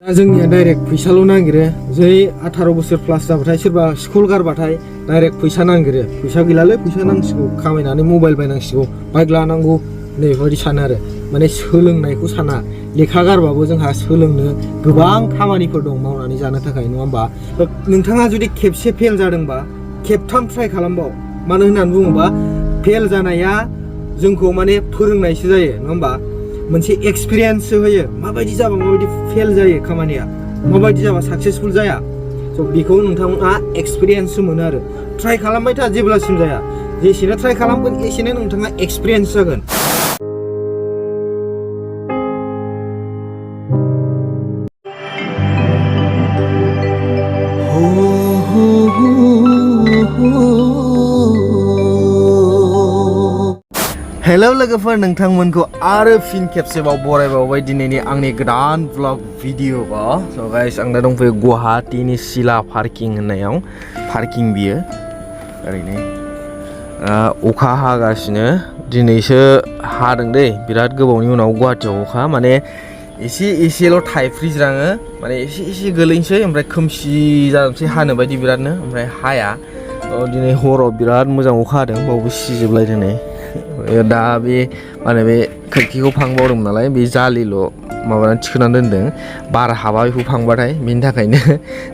दा जोंनिया डाइरेक्ट फैसाल' नागिरो जै 18 बोसोर प्लास जाबाथाय सोरबा स्कुल गारबाथाय डाइरेक्ट फैसा नागिरो फैसा गैलालै फैसा नांसिगौ खामायनानै मबाइल बायनांसिगौ बाइक लानांगौ नैबायदि सानो आरो माने सोलोंनायखौ साना लेखा गारबाबो जोंहा सोलोंनो गोबां खामानिफोर दं मावनानै जानो थाखाय नङा होमबा नोंथाङा जुदि खेबसे फेल जादोंबा खेबथाम ट्राइ खालामबाव मानो होननानै बुङोबा फेल जानाया जोंखौ माने फोरोंनायसो जायो नङा होमबा मोनसे एक्सपिरियेन्ससो होयो माबायदि जाबा माबायदि फेल जायो खामानिया माबायदि जाबा साक्सेसफुल जाया स' बेखौ नोंथाङा एक्सपिरियेन्ससो मोनो आरो ट्राइ खालामबाय था जेब्लासिम जाया जेसेनो ट्राइ खालामगोन एसेनो नोंथाङा एक्सपिरियेन्स जागोन हेलो लोगोफोर नोंथांमोनखौ आरो फिन खेबसेबाव बरायबावबाय दिनैनि आंनि गोदान ब्लग भिडिअ'आव स' गाइस आं दा दंफैयो गुवाहाटीनि सिला पार्किं होननायाव पार्किं बियो ओरैनो अखा हागासिनो दिनैसो हादों दै बिराद गोबावनि उनाव गुवाहाटीयाव अखा माने एसेल' थाइफ्रिज्राङो माने एसे गोलैनोसै ओमफ्राय खोमसि जाजोबसै हानो बायदि बिरादनो ओमफ्राय हाया दिनै हराव बिराद मोजां अखा हादों बावबो सिजोबलायदों नै दा बे माने बे खोरखिखौ फांबावदोंमोन नालाय बे जालिल' माबानानै थिखोनानै दोनदों बार हाबा बेखौ फांबाथाय बेनि थाखायनो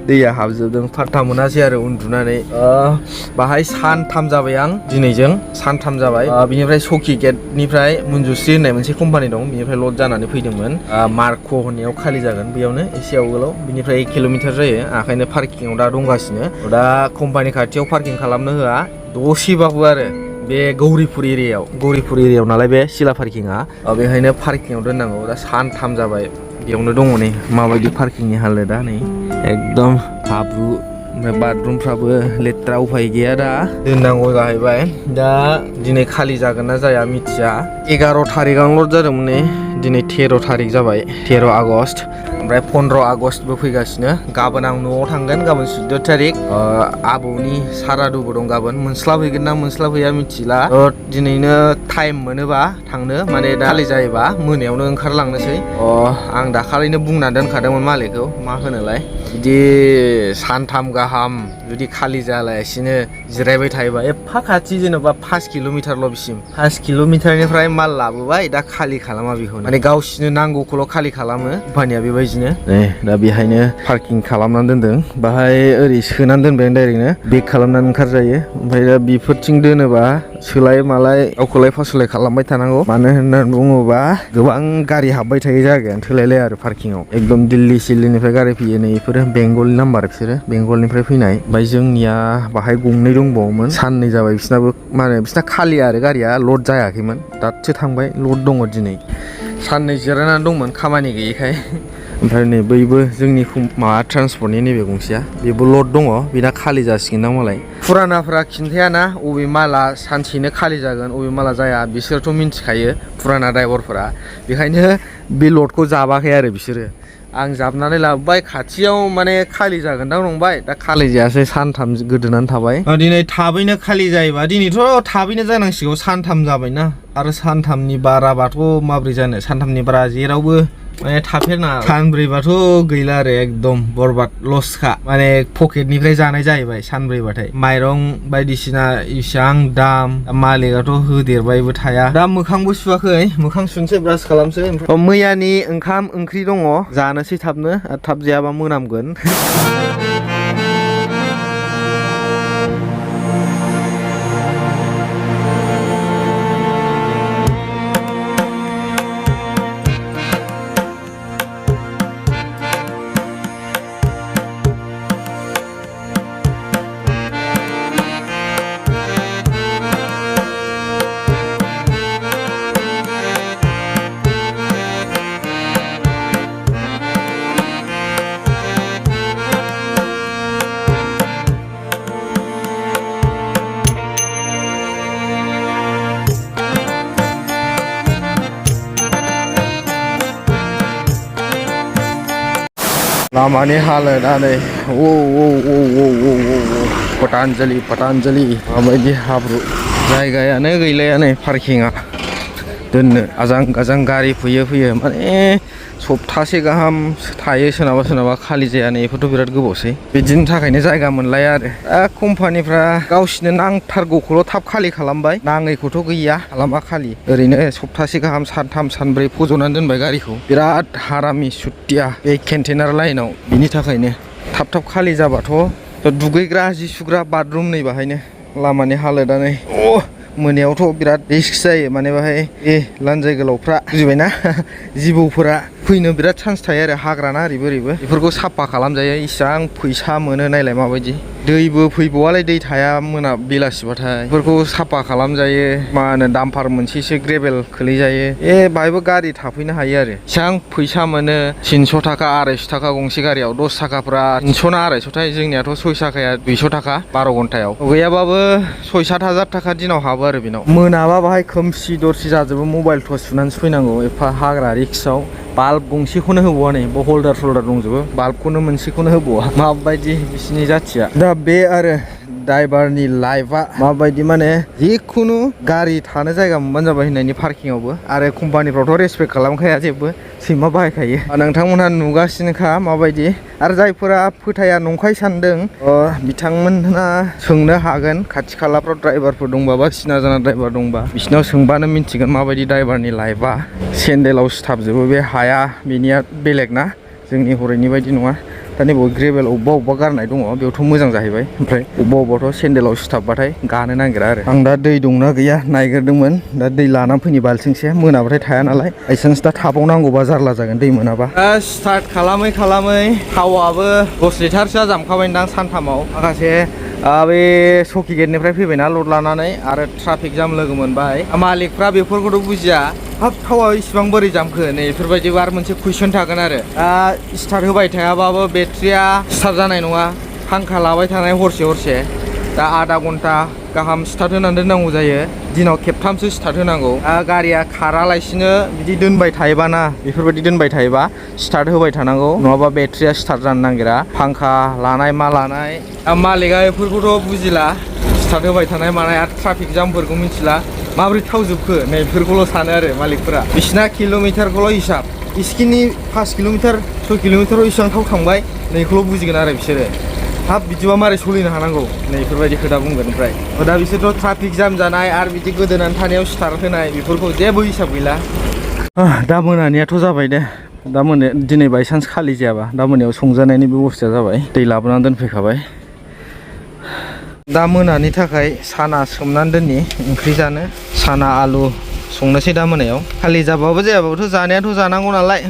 दैया हाबजोबदों फात्ता मोनासै आरो उन्दुनानै बाहाय सानथाम जाबाय आं दिनैजों सानथाम जाबाय बिनिफ्राय सकि गेटनिफ्राय मन्जुश्री होननाय मोनसे कम्पानि दं बिनिफ्राय लड जानानै फैदोंमोन मार्क' होननायाव खालि जागोन बेयावनो एसे आवगोलाव बिनिफ्राय 1 किल'मिटार जायो ओंखायनो पार्किंआव दा दंगासिनो दा कम्पानि खाथियाव पार्किं खालामनो होआ दसेबाबो आरो बे गौरीपुर एरियायाव नालाय बे सिला पार्किंआ बेहायनो पार्किंआव दोननांगौ दा सानथाम जाबाय बेयावनो दङ नै माबायदि पार्किंनि हालोदा नै एकदम हाब्रु ओमफ्राय बाथरुमफ्राबो लेथ्रा उफाय गैया दा दोननांगौ जाहैबाय दा दिनै खालि जागोन ना जाया मिथिया 11 थारिखआवनो लड जादोंमोन नै दिनै 13 थारिख जाबाय 13 आगस्ट ओमफ्राय 15 आगस्टबो फैगासिनो गाबोन आं न'आव थांगोन गाबोन 14 थारिख आबौनि सारादुबो दं गाबोन मोनस्लाबहैगोन ना मोनस्लाबहैया मिथिला दिनैनो टाइम मोनोबा थांनो माने दा खालि जायोबा मोनायावनो ओंखारलांनोसै आं दाखालिनो बुंना दोनखादोंमोन मालिकखौ मा होनोलाय बिदि सानथाम गाहाम जुदि खालि जायालासिनो जिरायबाय थायोबा एफा खाथि जेनेबा 5 किल'मिटारल' बिसिम 5 किल'मिटारनिफ्राय माल लाबोबाय दा खालि खालामा बेखौ माने गावसिनो नांगौखौल' खालि खालामो कम्पानिया बेबायदिनो दा बेहायनो पार्किं खालामनानै दोनदों बाहाय ओरै सोनानै दोनबाय डाइरेक्टनो बेक खालामनानै ओंखारजायो ओमफ्राय दा बेफोरथिं दोनोबा सोलाय मालाय गावखौलाय फासलाय खालामबाय थानांगौ मानो होननानै बुङोबा गोबां गारि हाबबाय थायो जायगायानो थोलायलाय आरो पार्किंआव एकदम दिल्ली सिल्लीनिफ्राय गारि फैयो नै बेफोरो बेंगलनि नाम्बार बिसोरो बेंगलनिफ्राय फैनाय ओमफ्राय जोंनिया बाहाय गंनै दंबावोमोन साननै जाबाय बिसिनाबो मा होनो बिसिना खालि आरो गारिया लड जायाखैमोन दासो थांबाय लड दङ दिनै साननै जिरायनानै दंमोन खामानि गैयैखाय ओमफ्राय नै बैबो जोंनि माबा ट्रान्सपर्टनि नैबे गंसेया बेबो लड दङ बेना खालि जासिगोन दां मालाय फुरानाफ्रा खिन्थायाना अबे माला सानसेनो खालि जागोन अबे माला जाया बिसोरथ' मिन्थिखायो फुराना ड्राइभारफोरा बेखायनो बे लडखौ जाबाखै आरो बिसोरो आं जाबनानै लाबोबाय खाथियाव माने खालि जागोनदां नंबाय दा खालि जायासै सानथाम गोदोनानै थाबाय दिनै थाबैनो खालि जायोबा दिनैथ' थाबैनो जानांसिगौ सानथाम जाबायना आरो सानथामनि बाराबाथ' माब्रै जानो सानथामनि बारा जेरावबो माने थाफेरना सानब्रैबाथ' गैला आरो एकदम बरबाद लसखा माने पकेटनिफ्राय जानाय जाहैबाय सानब्रैबाथाय माइरं बायदिसिना इसेबां दाम मालिकआथ' होदेरबायबो थाया दा मोखांबो सुवाखै मोखां सुनोसै ब्रास खालामसै ओमफ्राय मैयानि ओंखाम ओंख्रि दङ जानोसै थाबनो थाब जायाबा मोनामगोन लामानि हालोदा नै पटानजलि माबायदि हाब्रु जायगायानो गैलाया नै पार्किंआ दोननो आजां गाजां गारि फैयो माने सप्तासे गाहाम थायो सोरनाबा सोरनाबा खालि जाया नै बेफोरथ' बिराद गोबावसै बिदिनि थाखायनो जायगा मोनलाया आरो कम्पानिफ्रा गावसिनो नांथारगौखौल' थाब खालि खालामबाय नाङैखौथ' गैया खालामा खालि ओरैनो सप्तासे गाहाम सानथाम सानब्रै फज'नानै दोनबाय गारिखौ बिराद हारामि सुतिया बे कन्टेनार लाइनाव बिनि थाखायनो थाब खालि जाबाथ' दुगैग्रा जि सुग्रा बाथरुम नै बाहायनो लामानि हालोदा नै मोनायावथ' बिराद रिस्क जायो माने बाहाय लान्जाय गोलावफ्रा बुजिबायना जिबौफोरा फैनो बिराद चान्स थायो आरो हाग्राना ओरैबो बेफोरखौ साफा खालामजायो इसिबां फैसा मोनो नायलाय माबायदि दैबो फैबावालाय दै थाया मोना बेलासिबाथाय बेफोरखौ साफा खालामजायो मा होनो दाम्पार मोनसेसो ग्रेभेल खोलैजायो बाहायबो गारि थाफैनो हायो आरो इसिबां फैसा मोनो 300 थाखा 250 थाखा गंसे गारियाव 10 थाखाफ्रा 300 ना 250 थाय जोंनियाथ' 6 थाखाया 200 थाखा 12 घन्टायाव गैयाबाबो 6-7 हाजार थाखा दिनाव हाबो आरो बेनाव मोनाबा बाहाय खोमसि दरसि जाजोबो मबाइल टर्च सुनानैसो फैनांगौ एफा हाग्रा रिक्सआव बाल्ब गंसेखौनो होबावा नै हल्दार दंजोबो बाल्बखौनो मोनसेखौनो होबावा माबायदि बिसिनि जाथिया दा बे आरो ड्राइभारनि लाइफआ माबायदि माने जिखुनु गारि थानो जायगा मोनबानो जाबाय होननायनि पार्किंआवबो आरो कम्पानिफ्रावथ' रेसपेक्ट खालामखाया जेबो सैमा बाहायखायो नोंथांमोनहा नुगासिनोखा माबायदि आरो जायफोरा फोथाया नंखाय सानदों बिथांमोनहा सोंनो हागोन खाथि खालाफ्राव ड्राइभारफोर दंबा बा सिना जाना ड्राइभार दंबा बिसिनाव सोंबानो मिन्थिगोन माबायदि ड्राइभारनि लाइफआ सेन्देलाव सिथाबजोबो बे हाया बेनिया बेलेग ना जोंनि हरैनि बायदि नङा दा नैबाव ग्रेभेल अबेबा गारनाय दङ बेयावथ' मोजां जाहैबाय ओमफ्राय अबेबाथ' सेन्देलाव सिथाबबाथाय गानो नागिरा आरो आं दा दै दंना गैया नायग्रोदोंमोन दा दै लानानै फैनि बाल्थिंसे मोनाबाथाय थाया नालाय बायसान्स दा थाबावनांगौबा जारला जागोन दै मोनाबा स्टार्ट खालामै थावाबो 10 लिटारसोआ जामखाबायदां सानथामाव माखासे बे सकि गेटनिफ्राय फैबायना लड लानानै आरो ट्राफिक जाम लोगो मोनबाय मालिकफ्रा बेफोरखौथ' बुजिया हाब थावा इसिबां बोरै जामखो नै बेफोरबायदिबो आरो मोनसे कुइसन थागोन आरो स्टार्ट होबाय थायाबाबो बेटारिया स्टार्ट जानाय नङा फांखा लाबाय थानाय हरसे दा आधा घन्टा गाहाम स्टार्ट होनानै दोननांगौ जायो दिनाव खेबथामसो स्टार्ट होनांगौ गारिया खारालासिनो बिदि दोनबाय थायोबा ना बेफोरबायदि दोनबाय थायोबा स्टार्ट होबाय थानांगौ नङाबा बेटारिया स्टार्ट जानो नागिरा फांखा लानाय मा लानाय मालिका बेफोरखौथ' बुजिला स्टार्ट होबाय थानाय मानाय आरो ट्राफिक जामफोरखौ मिथिला माबोरै थाव जोबखो नै बेफोरखौल' सानो आरो मालिकफोरा बिसिना किल'मिटारखौल' हिसाब इस्किनि 5 किल'मिटार 6 किल'मिटाराव इसिबां थाव थांबाय नैखौल' बुजिगोन आरो बिसोरो हाब बिदिबा मारै सोलिनो हानांगौ नै बेफोरबायदि खोथा बुंगोन ओमफ्राय दा बिसोरथ' ट्राफिक जाम जानाय आरो बिदि गोदोनानै थानायाव स्टार्ट होनाय बेफोरखौ जेबो हिसाब गैला दा मोनानियाथ' जाबाय दे दा दिनै बायसान्स खालि जायाबा दा मोनायाव संजानायनि बेबस्थाया जाबाय दै लाबोनानै दोनफैखाबाय दा मोनानि थाखाय साना सोमनानै दोननि ओंख्रि जानो साना आलु संनोसै दा मोनायाव खालि जाबाबो जायाबाबोथ' जानायाथ' जानांगौ नालाय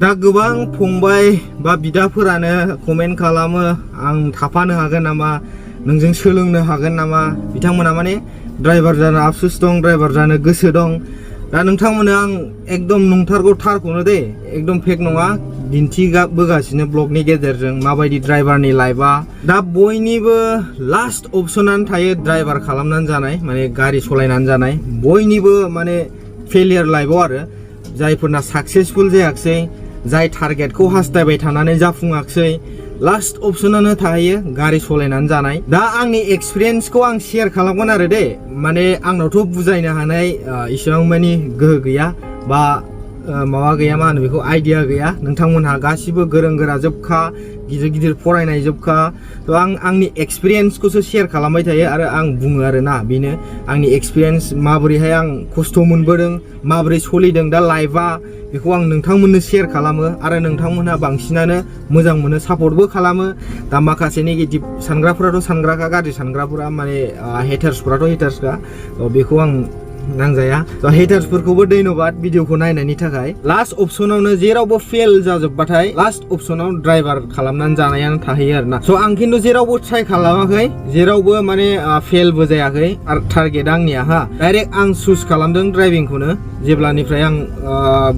दा गोबां फंबाय बा बिदाफोरानो कमेन्ट खालामो आं थाफानो हागोन नामा नोंजों सोलोंनो हागोन नामा बिथांमोना माने ड्राइभार जानो आफसुस दं ड्राइभार जानो गोसो दं दा नोंथांमोननो आं एकदम नंथारगौ थारखौनो दे एकदम फेक नङा दिन्थिबोगासिनो ब्लगनि गेजेरजों माबायदि ड्राइभारनि लाइफआ दा बयनिबो लास्ट अपसनानो थायो ड्राइभार खालामनानै जानाय माने गारि सालायनानै जानाय बयनिबो माने फेलियर लाइफआव आरो जायफोरना साक्सेसफुल जायाखिसै जाय टारगेटखौ हास्थायबाय थानानै जाफुङाखिसै लास्ट अपसनानो थाहैयो गारि सालायनानै जानाय दा आंनि एक्सपिरियेन्सखौ आं शेयार खालामगोन आरो दे माने आंनावथ' बुजायनो हानाय इसेबां मानि गोहो गैया बा माबा गैया मा होनो बेखौ आइडिया गैया नोंथांमोनहा गासिबो गोरों गोरा जोबखा गिदिर गिदिर फरायनाय जोबखा थ' आं आंनि एक्सपिरियेन्सखौसो शेयार खालामबाय थायो आरो आं बुङो आरो ना बेनो आंनि एक्सपिरियेन्स माबोरैहाय आं खस्थ' मोनबोदों माबोरै सोलिदों दा लाइफआ बेखौ आं नोंथांमोननो शेयार खालामो आरो नोंथांमोनहा बांसिनानो मोजां मोनो सापर्टबो खालामो दा माखासे नेगेटिभ सानग्राफोराथ' सानग्राखा गाज्रि सानग्राफोरा माने हेटार्सफोराथ' हेटार्सखा बेखौ आं नांजाया हेटार्सफोरखौबो धन्यबाद भिडिअखौ नायनायनि थाखाय लास्ट अपसनावनो जेरावबो फेल जाजोबबाथाय लास्ट अपसनाव ड्राइभार खालामनानै जानायानो थाहैयो आरोना स' आं खिन्थु जेरावबो ट्राइ खालामाखै जेरावबो माने फेलबो जायाखै आरो टारगेट आंनिया डाइरेक्ट आं चुज खालामदों ड्राइभिंखौनो जेब्लानिफ्राय आं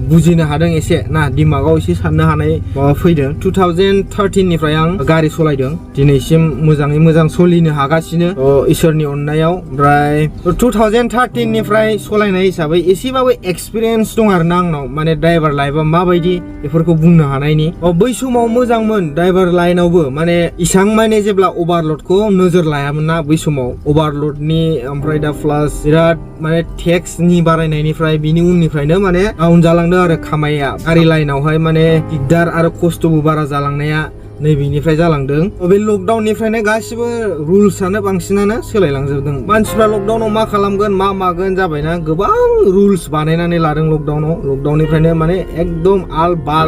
बुजिनो हादों एसे ना दिमागाव एसे साननो हानाय माबा फैदों 2013 निफ्राय आं गारि सालायदों दिनैसिम मोजाङै मोजां सोलिनो हागासिनो इसोरनि अननायाव ओमफ्राय 2013 निफ्राय सिगांनिफ्राय सलायनाय हिसाबै एसेबाबो एक्सपिरियेन्स दं आरो ना आंनाव माने ड्राइभार लाइफआ माबायदि बेफोरखौ बुंनो हानायनि बै समाव मोजांमोन ड्राइभार लाइनावबो माने इसां माने जेब्ला ओभारलडखौ नोजोर लायामोन ना बै समाव ओभारलडनि ओमफ्राय दा प्लास बिराद माने टेक्सनि बारायनायनिफ्राय बिनि उननिफ्रायनो माने डाउन जालांदों आरो खामायया गारि लाइनावहाय माने दिगदार आरो खस्थ'बो बारा जालांनाया नैबेनिफ्राय जालांदों बे लकडाउननिफ्रायनो गासिबो रुल्सआनो बांसिनानो सोलायलांजोबदों मानसिफ्रा लकडाउनाव मा खालामगोन मा मागोन जाबायना गोबां रुल्स बानायनानै लादों लकडाउननिफ्रायनो माने एकदम आल बाल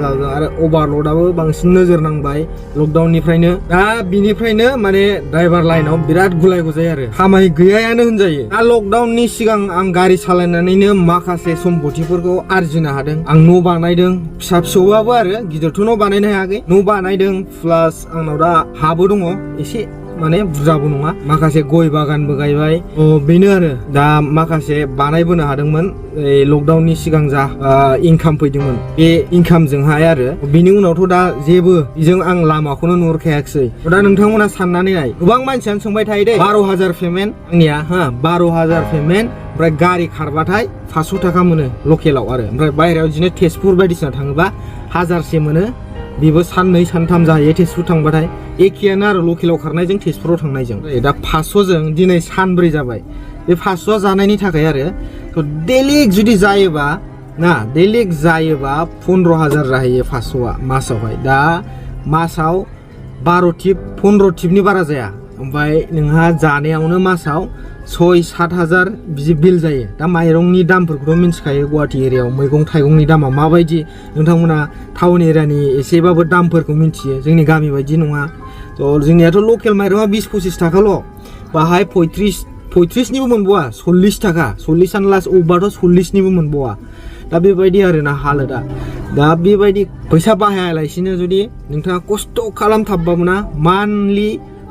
जादों आरो ओभारलडआबो बांसिन नोजोर नांबाय लकडाउननिफ्रायनो दा बिनिफ्रायनो माने ड्राइभार लाइनाव बिराद गुलाय गुजाय आरो खामाय गैयायानो होनजायो दा लकडाउननि सिगां आं गारि सालायनानैनो माखासे सम्पथिफोरखौ आरजिनो हादों आं न' बानायदों फिसा फिसौबाबो आरो गिदिरथ' न' बानायनो हायाखै न' बानायदों प्लास आंनाव दा हाबो दङ एसे माने बुरजाबो नङा माखासे गय बागानबो गायबाय बेनो आरो दा माखासे बानायबोनो हादोंमोन लकडाउननि सिगां जा इनकाम फैदोंमोन बे इनकामजोंहाय आरो बिनि उनावथ' दा जेबो बेजों आं लामाखौनो नुहुरखायाखिसै दा नोंथांमोना साननानै नाय गोबां मानसियानो सोंबाय थायो दे 12,000 पेमेन्ट आंनिया 12,000 पेमेन्ट ओमफ्राय गारि खारबाथाय 500 थाखा मोनो लकेलाव आरो ओमफ्राय बाहेरायाव बिदिनो तेजपुर बायदिसिना थाङोबा 1000से मोनो बेबो साननै सानथाम जाहैयो तेजपुर थांबाथाय एखेयानो आरो लकेलाव खारनायजों तेजपुराव थांनायजों दा 500 जों दिनै सानब्रै जाबाय बे 500 जानायनि थाखाय आरो डेलि जुदि जायोबा ना डेलि जायोबा 15,000 जाहैयो 500आ मासावहाय दा मासाव 12 टिप 15 टिपनि बारा जाया ओमफ्राय नोंहा जानायावनो मासाव 6-7,000 बिदि बिल जायो दा माइरंनि दामफोरखौथ' मिन्थिखायो गुवाहाटि एरियायाव मैगं थाइगंनि दामा माबायदि नोंथांमोना टाउन एरियानि एसेबाबो दामफोरखौ मिन्थियो जोंनि गामि बायदि नङा थ' जोंनियाथ' लकेल माइरङा 20-25 थाखाल' बाहाय 35निबो मोनबावा 40 थाखा 40आनो लास्ट अबावबाथ' 40निबो मोनबावा दा बेबायदि आरोना हालोदा दा बेबायदि फैसा बाहायालासिनो जुदि नोंथाङा खस्थ' खालामथाबबाबो ना मान्थलि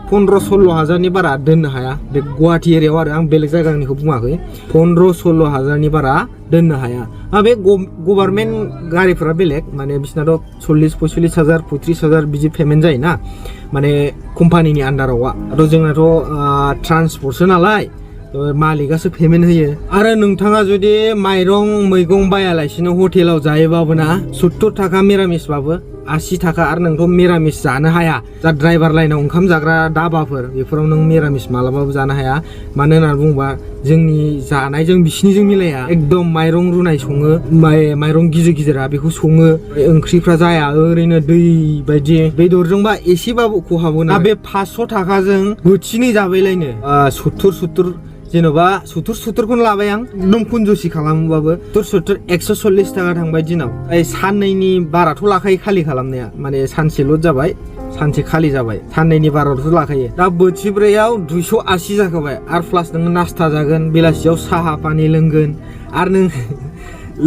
15-16 हाजारनि बारा दोननो हाया बे गुवाहाटि एरियायाव आरो आं बेलेग जायगानिखौ बुङाखै 15-16 हाजारनि बारा दोननो हाया बे गभार्नमेन्ट गारिफोरा बेलेग माने बिसिनाथ' 40-45 हाजार 35 हाजार बिदि पेमेन्ट जायोना माने कम्पानिनि आन्दारावआ जोंनाथ' ट्रान्सपर्टसो नालाय मालिकासो पेमेन्ट होयो आरो नोंथाङा जुदि माइरं मैगं बायालासिनो हटेलाव जायोबाबो ना 70 थाखा मिरामिसबाबो 80 थाखा आरो नोंथ' मिरामिस जानो हाया जा ड्राइभार लाइनाव ओंखाम जाग्रा दाबाफोर बेफोराव नों मिरामिस मालाबाबो जानो हाया मानो होनना बुङोबा जोंनि जानायजों बिसिनिजों मिलाया एकदम माइरं रुनाय सङो माइरं गिदिरा बेखौ सङो ओंख्रिफ्रा जाया ओरैनो दै बायदि बेदरजोंबा एसेबाबो खहाबो ना बे 500 थाखाजों बोथिनै जाबायलायनो 70 जेन'बा 70-70खौनो लाबाय आं एकदम कुनजुसि खालामोबाबो 140 थाखा थांबाय दिनाव साननैनि बाराथ' लाखायो खालि खालामनाया माने सानसेल' जाबाय सानसे खालि जाबाय साननैनि बाराथ' लाखायो दा बोथिब्रैयाव 280 जाखाबाय आरो प्लास नोङो नास्ता जागोन बेलासियाव साहा पानि लोंगोन आरो नों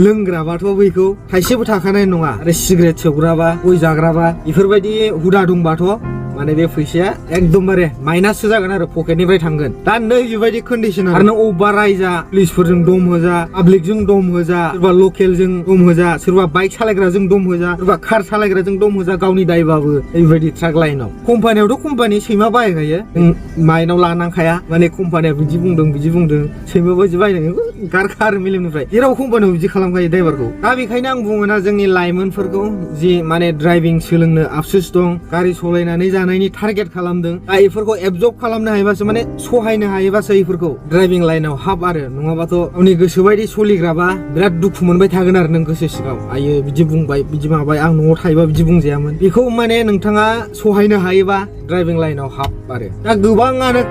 लोंग्राबाथ' बैखौ थाइसेबो थाखानाय नङा आरो सिगारेट सोबग्राबा गय जाग्राबा बेफोरबायदि हुदा दंबाथ' माने बे फैसाया एकदमबारे माइनाससो जागोन आरो पकेटनिफ्राय थांगोन दा नै बेबायदि कन्डिसन आरो नों अबेबा रायजा पुलिसफोरजों दम होजा पाब्लिकजों दम होजा सोरबा लकेलजों दम होजा सोरबा बाइक सालायग्राजों दम होजा सोरबा कार सालायग्राजों दम होजा गावनि दायबाबो बेबायदि ट्राक लाइनाव कम्पानियावथ' कम्पानि सैमा बाहायखायो माइनाव लानांखाया माने कम्पानिया बिदि बुंदों सैमा बायदि बायनांगौ गारखा आरो मेलेमनिफ्राय जेराव कम्पानियाव बिदि खालामखायो ड्राइभारखौ दा बेखायनो आं बुङोना जोंनि लाइमोनफोरखौ जि माने ड्राइभिं सोलोंनो आफसुस दं गारि सालायनानै जानायनि टारगेट खालामदों दा बेफोरखौ एबजर्ब खालामनो हायोबासो माने सहायनो हायोबासो बेफोरखौ ड्राइभिं लाइनाव हाब आरो नङाबाथ' गावनि गोसोबायदि सोलिग्राबा बिराद दुखु मोनबाय थागोन आरो नों गोसो सिगाव आयो बिदि बुंबाय बिदि माबाय आं न'आव थायोबा बिदि बुंजायामोन बेखौ माने नोंथाङा सहायनो हायोबा ड्राइभिं लाइनाव हाब आरो दा गोबाङानो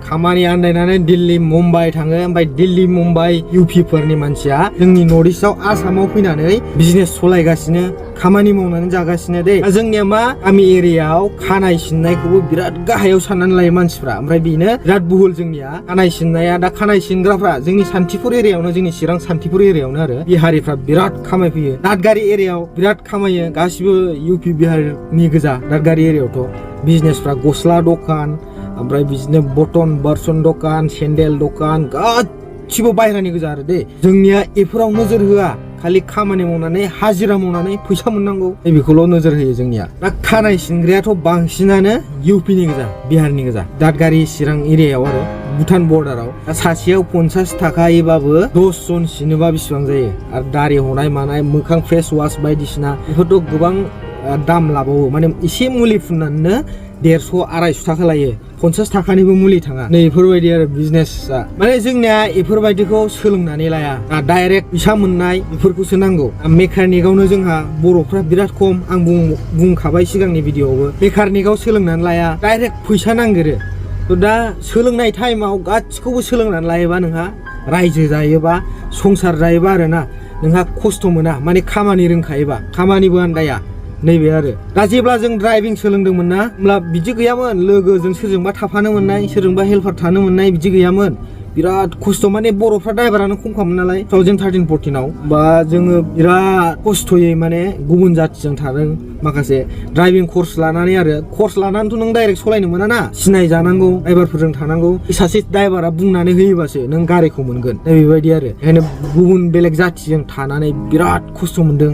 खामानि आन्दायनानै दिल्ली मुम्बाइ थाङो ओमफ्राय दिल्ली मुम्बाइ इउपि फोरनि मानसिया जोंनि नर्थ इस्टआव आसामाव फैनानै बिजनेस सलायगासिनो खामानि मावनानै जागासिनो दे जोंनिया मा गामि एरियायाव खानाय सिननायखौबो बिराद गाहायाव साननानै लायो मानसिफ्रा ओमफ्राय बेनो बिराद बुहुल जोंनिया खानाय सिननाया दा खानाय सिनग्राफ्रा जोंनि सान्तिपुर एरियायावनो जोंनि चिरां सान्तिपुर एरियायावनो आरो बिहारिफ्रा बिराद खामायफैयो दादगारि एरियायाव बिराद खामायो गासिबो इउपि बिहारनि गोजा दादगारि एरियायावथ' बिजनेसफ्रा गस्ला दखान ओमफ्राय बिदिनो बर्तन बार्सन दखान सेन्देल दखान गासिबो बायह्रानि गोजा आरो दे जोंनिया एफोराव नोजोर होआ खालि खामानि मावनानै हाजिरा मावनानै फैसा मोननांगौ बेखौल' नोजोर होयो जोंनिया दा खानाय सिनग्रायाथ' बांसिनानो इउपिनि गोजा बिहारनि गोजा दादगारि चिरां एरियायाव आरो भुटान बर्डाराव सासेयाव 50 थाखायैबाबो 10 जन सिनोबा बेसेबां जायो आरो दारि हनाय मानाय मोखां फेस वाश बायदिसिना बेफोरथ' गोबां दाम लाबावो माने एसे मुलि फुननानैनो 150-250 थाखा लायो 50 थाखानिबो मुलि थाङा नै बेफोरबायदि आरो बिजनेसआ माने जोंनिया बेफोरबायदिखौ सोलोंनानै लाया डाइरेक्ट फैसा मोननाय बेफोरखौसो नांगौ मेकानिकआवनो जोंहा बर'फ्रा बिराद खम आं बुंखाबाय सिगांनि भिडिअआवबो मेकानिकआव सोलोंनानै लाया डाइरेक्ट फैसा नांगोरो दा सोलोंनाय टाइमाव गासिखौबो सोलोंनानै लायोबा नोंहा रायजो जायोबा संसार जायोबा आरोना नोंहा खस्थ' मोना माने खामानि रोंखायोबा खामानिबो आन्दाया नैबे आरो दा जेब्ला जों ड्राइभिं सोलोंदोंमोन ना होमब्ला बिदि गैयामोन लोगोजों सोरजोंबा थाफानो मोननाय सोरजोंबा हेल्पार थानो मोननाय बिदि गैयामोन बिराद खस्थ' माने बर'फ्रा ड्राइभारानो खमखामोन नालाय 2013-14आव बा जोङो बिराद खस्थ'यै माने गुबुन जाथिजों थादों माखासे ड्राइभिं कर्स लानानै आरो कर्स लानानैथ' नों डाइरेक्ट सलायनो मोना ना सिनाय जानांगौ ड्राइभारफोरजों थानांगौ सासे ड्राइभारा बुंनानै होयोबासो नों गारिखौ मोनगोन बेबायदि आरो ओंखायनो गुबुन बेलेग जाथिजों थानानै बिराद खस्थ' मोनदों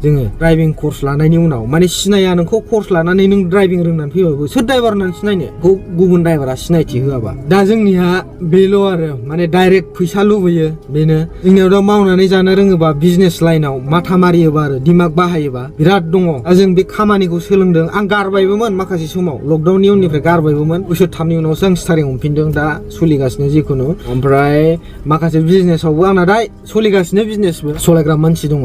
जोङो ड्राइभिं कर्स लानायनि उनाव माने सिनाया नोंखौ कर्स लानानै नों ड्राइभिं रोंनानै फैबाबो सोर ड्राइभार होननानै सिनायनो गुबुन ड्राइभारा सिनायथि होआबा दा जोंनिया बेल' आरो माने डाइरेक्ट फैसा लुबैयो बेनो जोंनियाव दा मावनानै जानो रोङोबा बिजनेस लाइनाव माथा मारियोबा आरो दिमाग बाहायोबा बिराद दङ दा जों बे खामानिखौ सोलोंदों आं गारबायबोमोन माखासे समाव लकडाउननि उननिफ्राय गारबायबोमोन बोसोरथामनि उनावसो आं स्टार्टिं हमफिनदों दा सोलिगासिनो जिखुनु ओमफ्राय माखासे बिजनेसावबो आंना दा सोलिगासिनो बिजनेसबो सलायग्रा मानसि दङ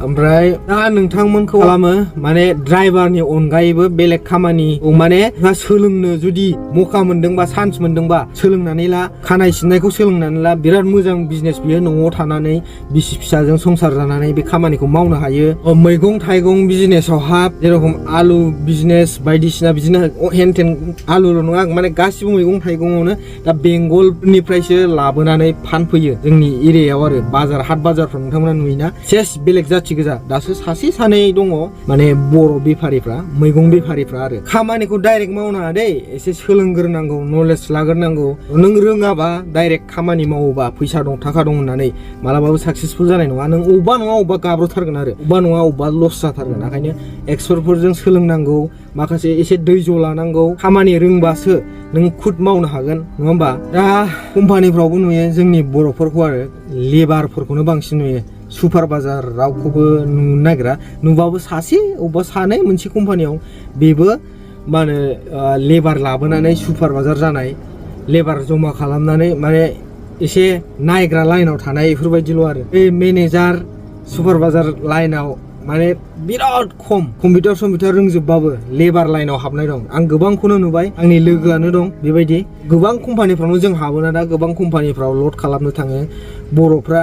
ओमफ्राय दा नोंथांमोनखौ खालामो माने ड्राइभारनि अनगायैबो बेलेग खामानि माने सोलोंनो जुदि मौका मोनदोंबा चान्स मोनदोंबा सोलोंनानै ला खानाय सिननायखौ सोलोंनानै ला बिराद मोजां बिजनेस बियो न'आव थानानै बिसि फिसाजों संसार जानानै बे खामानिखौ मावनो हायो मैगं थाइगं बिजनेसाव हाब जेरखम आलु बिजनेस बायदिसिना बिदिनो हेनथेन आलुल' नङा माने गासिबो मैगं थाइगङावनो दा बेंगलनिफ्रायसो लाबोनानै फानफैयो जोंनि एरियायाव आरो बाजार हाट बाजारफ्राव नोंथांमोना नुयोना सेस बेलेग जाथि गोजा दासो सासे सानै दङ माने बर' बेफारिफ्रा मैगं बेफारिफ्रा आरो खामानिखौ डाइरेक्ट मावनाङा दै एसे सोलोंग्रोनांगौ नलेज लाग्रोनांगौ नों रोङाबा डाइरेक्ट खामानि मावोबा फैसा दं थाखा दं होननानै मालाबाबो साक्सेसफुल जानाय नङा नों अबेबा नङा अबेबा गाब्र'थारगोन आरो अबेबा नङा अबेबा लस जाथारगोन ओंखायनो एक्सपार्टफोरजों सोलोंनांगौ माखासे एसे दैज' लानांगौ खामानि रोंबासो नों खुद मावनो हागोन नङा होमबा दा कम्पानिफ्रावबो नुयो जोंनि बर'फोरखौ आरो लेबारफोरखौनो बांसिन नुयो सुपारभाइजार रावखौबो नुनो नागिरा नुबाबो सासे अबेबा सानै मोनसे कम्पानियाव बेबो मा होनो लेबार लाबोनानै सुपारभाइजार जानाय लेबार जमा खालामनानै माने एसे नायग्रा लाइनाव थानाय बेफोरबायदिल' आरो बे मेनेजार सुपारभाइजार लाइनाव माने बिराद खम कम्पिउटार रोंजोबबाबो लेबार लाइनाव हाबनाय दं आं गोबांखौनो नुबाय आंनि लोगोआनो दं बेबायदि गोबां कम्पानिफ्रावनो जों हाबोना दा गोबां कम्पानिफ्राव लड खालामनो थाङो बर'फ्रा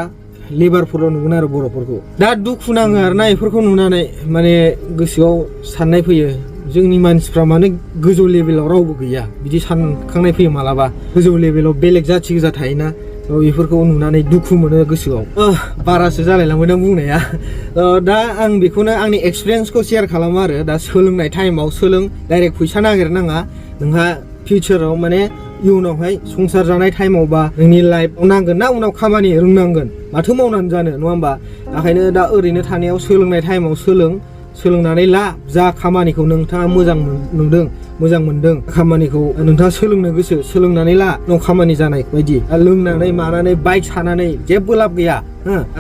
लेबारफोरल' नुगोन आरो बर'फोरखौ दा दुखु नाङो आरोना बेफोरखौ नुनानै माने गोसोआव साननाय फैयो जोंनि मानसिफ्रा माने गोजौ लेभेलाव रावबो गैया बिदि सानखांनाय फैयो मालाबा गोजौ लेभेलाव बेलेग जाथि गोजा थायोना बेफोरखौ नुनानै दुखु मोनो गोसोआव बारासो जालायलांबाय आं बुंनाया दा आं बेखौनो आंनि एक्सपिरियेन्सखौ शेयार खालामो आरो दा सोलोंनाय टाइमाव सोलों डाइरेक्ट फैसा नागिरनाङा नोंहा फिउचाराव माने इयुनावहाय संसार जानाय टाइमावबा नोंनि लाइफआव नांगोन ना उनाव खामानि रोंनांगोन माथो मावनानै जानो नङा होमबा ओंखायनो दा ओरैनो थानायाव सोलोंनाय टाइमाव सोलोंनानै ला जा खामानिखौ नोंथाङा मोजां नुदों मोजां मोनदों खामानिखौ नोंथाङा सोलोंनो गोसो सोलोंनानै ला उनाव खामानि जानाय बायदि लोंनानै मानानै बाइक सानानै जेबो लाब गैया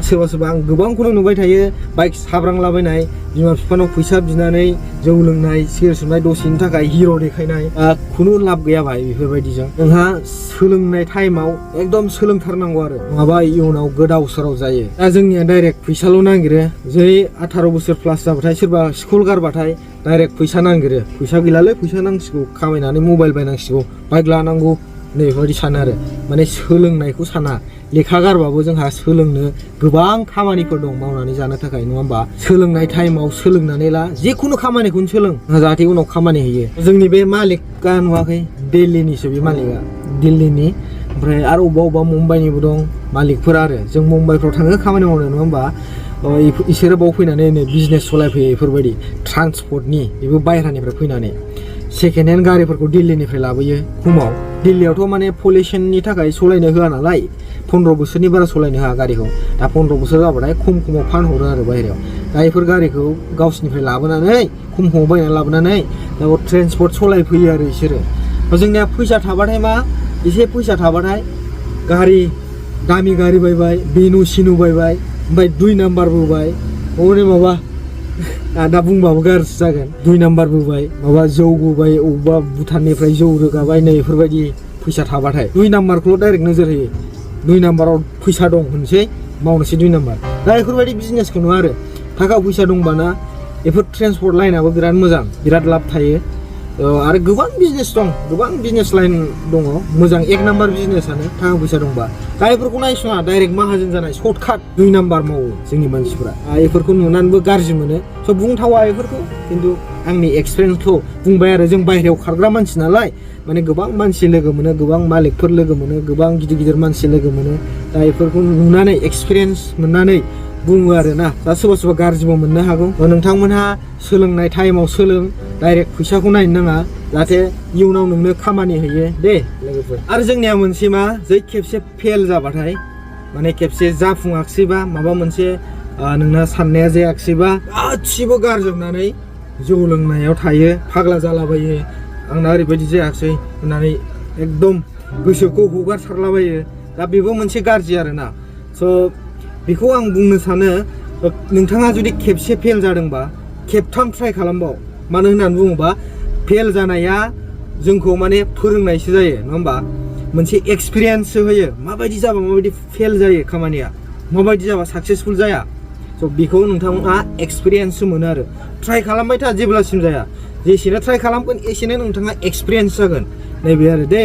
सोरबा सोरबा आं गोबांखौनो नुबाय थायो बाइक साब्रांलाबायनाय बिमा बिफानाव फैसा बिनानै जौ लोंनाय सिगारेट सोबनाय दसेनि थाखाय हिर' देखायनाय खुनु लाब गैया भाई बेफोरबायदिजों नोंहा सोलोंनाय टाइमाव एकदम सोलोंथारनांगौ आरो नङाबा इयुनाव गोदाव सोराव जायो दा जोंनिया डाइरेक्ट फैसाल' नागिरो जै 18 बोसोर प्लास जाबाथाय सोरबा स्कुल गारबाथाय डाइरेक्ट फैसा नागिरो फैसा गैलालै फैसा नांसिगौ खामायनानै मबाइल बायनांसिगौ बाइक लानांगौ नै बेफोरबायदि सानो आरो माने सोलोंनायखौ साना लेखा गारबाबो जोंहा सोलोंनो गोबां खामानिफोर दं मावनानै जानो थाखाय नङा होमबा सोलोंनाय टाइमाव सोलोंनानै ला जेखुनु खामानिखौनो सोलों जाहाथे उनाव खामानि होयो जोंनि बे मालिकआ नुवाखै दिल्लीनिसो बे मालिकआ दिल्लीनि ओमफ्राय आरो अबेबा मुम्बाइनिबो दं मालिकफोर आरो जों मुम्बाइफ्राव थाङो खामानि मावनो नङा होमबा इसोरो बाव फैनानै नै बिजनेस सलायफैयो बेफोरबायदि ट्रान्सपर्टनि बेबो बायह्रानिफ्राय फैनानै सेकेन्ड हेन्ड गारिफोरखौ दिल्लीनिफ्राय लाबोयो खमाव दिल्लीयावथ' माने पलिउसननि थाखाय सलायनो होआ नालाय 15 बोसोरनि बारा सलायनो हाया गारिखौ दा 15 बोसोर जाबाथाय खमाव फानहरो आरो बाहेरायाव दा बेफोर गारिखौ गावसिनिफ्राय लाबोनानै खमाव बायना लाबोनानै दा ट्रेन्सपर्ट सलायफैयो आरो बिसोरो जोंनिया फैसा थाबाथाय मा एसे फैसा थाबाथाय गारि दामि गारि बायबाय बेनु सिनु बायबाय ओमफ्राय 2 नाम्बारबो बाय हनै माबा दा बुंबाबो गाज्रि जागोन 2 नाम्बारबो बाय माबा जौबो बाय अबेबा भुटाननिफ्राय जौ रोगाबाय नै बेफोरबायदि फैसा थाबाथाय 2 नाम्बारखौल' डाइरेक्ट नोजोर होयो 2 नाम्बाराव फैसा दं होनसै मावनोसै 2 नाम्बार दा बेफोरबायदि बिजनेसखौ नङा आरो थाखा फैसा दंबाना बेफोर ट्रेन्सपर्ट लाइनाबो बिराद मोजां बिराद लाब थायो आरो गोबां बिजनेस दं गोबां बिजनेस लाइन दङ मोजां 1 नाम्बार बिजनेसानो थाखा फैसा दंबा दा बेफोरखौ नायस'ना डाइरेक्ट माहाजोन जानाय सर्टकाट 2 नाम्बार मावो जोंनि मानसिफोरा बेफोरखौ नुनानैबो गाज्रि मोनो स' बुंथावा बेफोरखौ खिन्थु आंनि एक्सपिरियेन्सखौ बुंबाय आरो जों बाहेरायाव खारग्रा मानसि नालाय माने गोबां मानसि लोगो मोनो गोबां मालिकफोर लोगो मोनो गोबां गिदिर गिदिर मानसि लोगो मोनो दा बेफोरखौ नुनानै एक्सपिरियेन्स मोननानै बुङो आरो ना दा सोरबा सोरबा गाज्रिबो मोननो हागौ नोंथांमोनहा सोलोंनाय टाइमाव सोलों डाइरेक्ट फैसाखौ नायनो नाङा जाहाथे इयुनाव नोंनो खामानि होयो दे लोगोफोर आरो जोंनिया मोनसे मा जै खेबसे फेल जाबाथाय माने खेबसे जाफुङाखैबा माबा मोनसे नोंना साननाया जायाखैबा गासिबो गारजोबनानै जौ लोंनायाव थायो फाग्ला जालाबायो आंना ओरैबायदि जायाखै होननानै एकदम गोसोखौ हगारसारलाबायो दा बेबो मोनसे गाज्रि आरोना स' बेखौ आं बुंनो सानो नोंथाङा जुदि खेबसे फेल जादोंबा खेबथाम ट्राइ खालामबाव मानो होननानै बुङोबा फेल जानाया जोंखौ माने फोरोंनायसो जायो नङा होमबा मोनसे एक्सपिरियेन्ससो होयो माबायदि जाबा माबायदि फेल जायो खामानिया माबायदि जाबा साक्सेसफुल जाया स' बेखौ नोंथाङा एक्सपिरियेन्ससो मोनो आरो ट्राइ खालामबाय था जेब्लासिम जाया जेसेनो ट्राइ खालामगोन एसेनो नोंथाङा एक्सपिरियेन्स जागोन नैबे आरो दे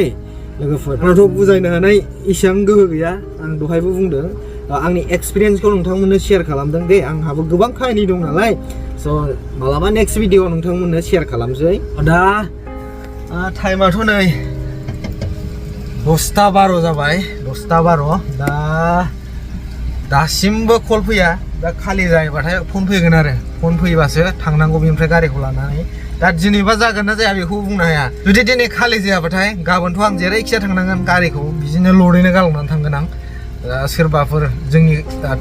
लोगोफोर आंथ' बुजायनो हानाय इसेबां गोहो गैया आं दहायबो बुंदों आंनि एक्सपिरियेन्सखौ नोंथांमोननो शेयार खालामदों दे आंहाबो गोबां खाहानि दं नालाय स' मालाबा नेक्स्ट भिडिअ नोंथांमोननो शेयार खालामसै दा टाइमाथ' नै 10:12 जाबाय 10:12 दा दासिमबो कल फैया दा खालि जायोबाथाय फन फैगोन आरो फन फैबासो थांनांगौ बेनिफ्राय गारिखौ लानानै दा दिनैबा जागोन ना जाया बेखौ बुंनो हाया जुदि दिनै खालि जायाबाथाय गाबोनथ' आं जेरैखिजाया थांनांगोन गारिखौ बिदिनो लडैनो गालांनानै थांगोन आं सोरबाफोर जोंनि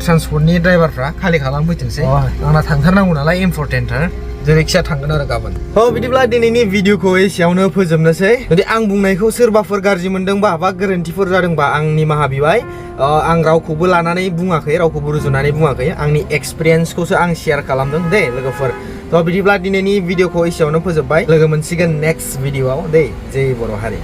ट्रान्सपर्टनि ड्राइभारफ्रा खालि खालामफैथोंसै आंना थांथारनांगौ नालाय इम्परटेन्टथार जेरैखिजाया थांगोन आरो गाबोन बिदिब्ला दिनैनि भिडिअखौ एसेयावनो फोजोबनोसै जुदि आं बुंनायखौ सोरबाफोर गाज्रि मोनदोंबा बा गोरोन्थिफोर जादोंबा आं निमाहा बिबाय आं रावखौबो लानानै बुङाखै रावखौबो रुजुनानै बुङाखै आंनि एक्सपिरियेन्सखौसो आं शेयार खालामदों दे लोगोफोर बिदिब्ला दिनैनि भिडिअखौ एसेयावनो फोजोबबाय लोगो मोनसिगोन नेक्स्ट भिडिअआव दे जय बर' हारि